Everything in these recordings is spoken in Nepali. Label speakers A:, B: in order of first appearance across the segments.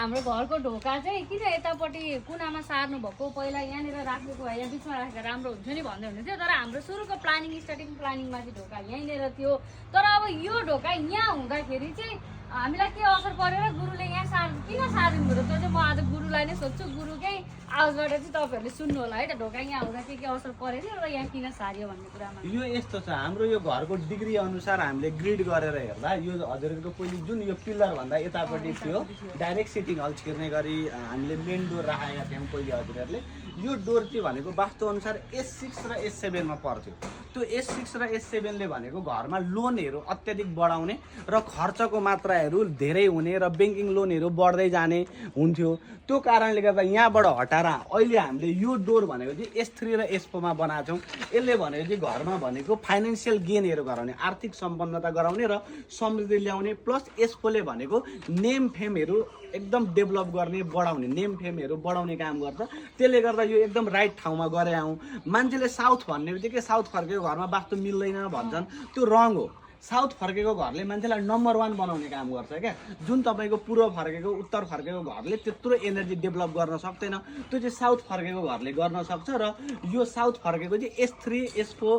A: हाम्रो घरको ढोका चाहिँ किन यतापट्टि कुनामा सार्नु भएको, पहिला यहाँनिर राखेको भए यहाँ बिचमा राखेर राम्रो हुन्छ नि भन्दै हुनुहुन्थ्यो। तर हाम्रो सुरुको स्टार्टिङ प्लानिङमा चाहिँ ढोका यहीँनिर थियो। तर अब यो ढोका यहाँ हुँदाखेरि चाहिँ हामीलाई के असर पर्यो र गुरुले यहाँ किन सारिदिनु भयो, त्यो चाहिँ म आज गुरुलाई नै सोध्छु। गुरुकै आवाजबाट चाहिँ तपाईँहरूले सुन्नु होला है त, ढोका यहाँ हुँदा के असर परेन र यहाँ किन सारियो भन्ने कुरामा।
B: यो यस्तो छ, हाम्रो यो घरको डिग्री अनुसार हामीले ग्रिड गरेर हेर्दा यो हजुरहरूको पहिले जुन यो पिलर भन्दा यतापट्टि थियो डाइरेक्ट सिटिङ हल छिर्ने गरी हामीले मेन डोर राखेका थियौँ पहिले हजुरहरूले। यो डोर चाहिँ भनेको वास्तु अनुसार S6 र S7 मा पर्थ्यो। त्यो S6 र S7ले भनेको घरमा लोनहरू अत्याधिक बढाउने र खर्चको मात्राहरू धेरै हुने र ब्याङ्किङ लोनहरू बढ्दै जाने हुन्थ्यो। त्यो कारणले गर्दा यहाँबाट हटाएर अहिले हामीले यो डोर भनेको चाहिँ S3 र S4 मा बनाएको छौँ। यसले भनेको चाहिँ घरमा भनेको फाइनेन्सियल गेनहरू गराउने, आर्थिक सम्पन्नता गराउने र समृद्धि ल्याउने, प्लस S4ले भनेको नेम फेमहरू एकदम डेभलप गर्ने, बढाउने, नेम फेमहरू बढाउने काम गर्छ। त्यसले गर्दा यो एकदम राइट ठाउँमा गरे आउँ। मान्छेले साउथ भन्ने बित्तिकै साउथ फर्केको घरमा वास्तु मिल्दैन भन्छन्, त्यो रङ हो। साउथ फर्केको घरले मान्छेलाई नम्बर 1 बनाउने काम गर्छ क्या। जुन तपाईँको पूर्व फर्केको उत्तर फर्केको घरले त्यत्रो एनर्जी डेभलप गर्न सक्दैन, त्यो चाहिँ साउथ फर्केको घरले गर्न सक्छ। र यो साउथ फर्केको चाहिँ S3 S4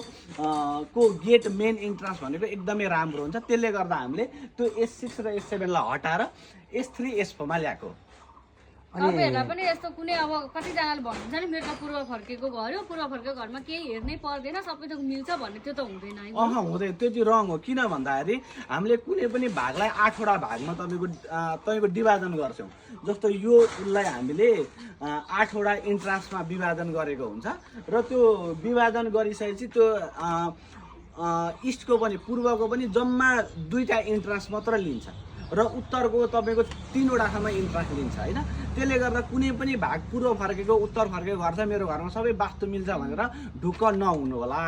B: को गेट मेन इन्ट्रान्स भनेको एकदमै राम्रो हुन्छ। त्यसले गर्दा हामीले त्यो S6 र S7 लाई हटाएर S3 S4 मा ल्याएको।
A: तपाईँहरूलाई पनि यस्तो कुनै अब कतिजनाले भन्नुहुन्छ नि मेरो त पूर्व फर्केको घर हो, पूर्व फर्केको घरमा केही हेर्नै पर्दैन, सबै थोक मिल्छ भन्ने, त्यो त हुँदैन है।
B: हुँदैन, त्यो चाहिँ रङ हो। किन भन्दाखेरि हामीले कुनै पनि भागलाई 8 वटा भागमा तपाईँको डिभाजन गर्छौँ। जस्तो यो उसलाई हामीले 8 वटा इन्ट्रान्समा विभाजन गरेको हुन्छ र त्यो विभाजन गरिसकेपछि त्यो इस्टको पनि पूर्वको पनि जम्मा 2टा इन्ट्रान्स मात्र लिन्छ र उत्तरको तपाईँको 3 वटासम्म इन्ट्रान्स लिन्छ होइन। त्यसले गर्दा कुनै पनि भाग पूर्व फर्केको उत्तर फर्केको घर छ मेरो घरमा सबै वास्तु मिल्छ भनेर ढुक्क नहुनु होला।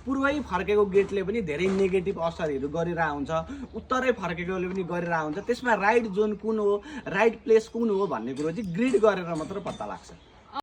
B: पूर्वै फर्केको गेटले पनि धेरै नेगेटिभ असरहरू गरिरहेको हुन्छ, उत्तरै फर्केकोले पनि गरिरहेको हुन्छ। त्यसमा राइट जोन कुन हो, राइट प्लेस कुन हो भन्ने कुरो चाहिँ ग्रिड गरेर मात्र पत्ता लाग्छ।